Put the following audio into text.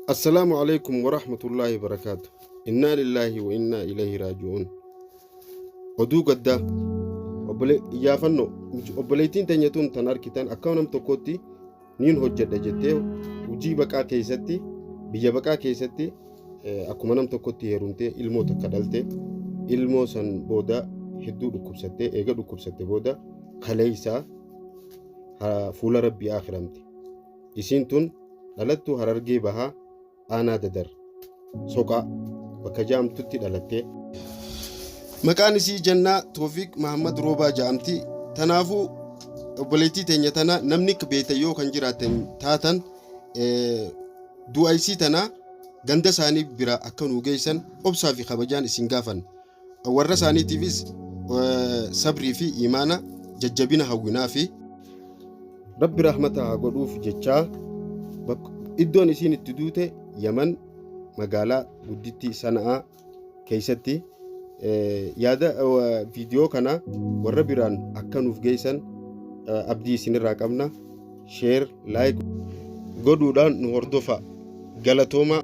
Assalaamu alaikum warahmatullaahi wabarakaatu. Innaa lillaahi wa innaa ilayhi raaji'uun. Oduu gaddaa obbole iyyaafannoo obboleettiin teenya tun tan arkitan akka nam tokkootti niin hojjedha jettee hojii baqaa keessatti biyya baqaa keessatti akkuma nam tokkotti heerumtee ilmoo takka dhalte. Ilmoo san booda hedduu dhukkubsattee, eega dhukkubsatte booda kaleessaa fuula rabbii akhiramte. Isiin tun dhalattuu Harargee Bahaa, Aanaa Dadar, Soqaa bakka ja'amtutti dhalatte. Maqaan isii Jannaa Toofiq Mahammad Roobaa ja'amti. Tanaafuu obboleettii teenya tana namni beektan yoo kan jiraatan taatan, du'a isii tana ganda isaanii bira akka nuu geessan obsaa fi kabajaan isin gaafan. Warra isaaniitiifis sabrii fi imaana jajjabina hawwinaa fi Rabbi rahmata haa godhuuf jechaa. Iddoon isiin itti duute Yaman, magaalaa guddittii Sana'aa keessatti. Yaada viidiyoo kana warra biraan akka nuuf geessan abdii isinirraa qabna. Share, like godhuudhaan nu hordofa. Galatoomaa.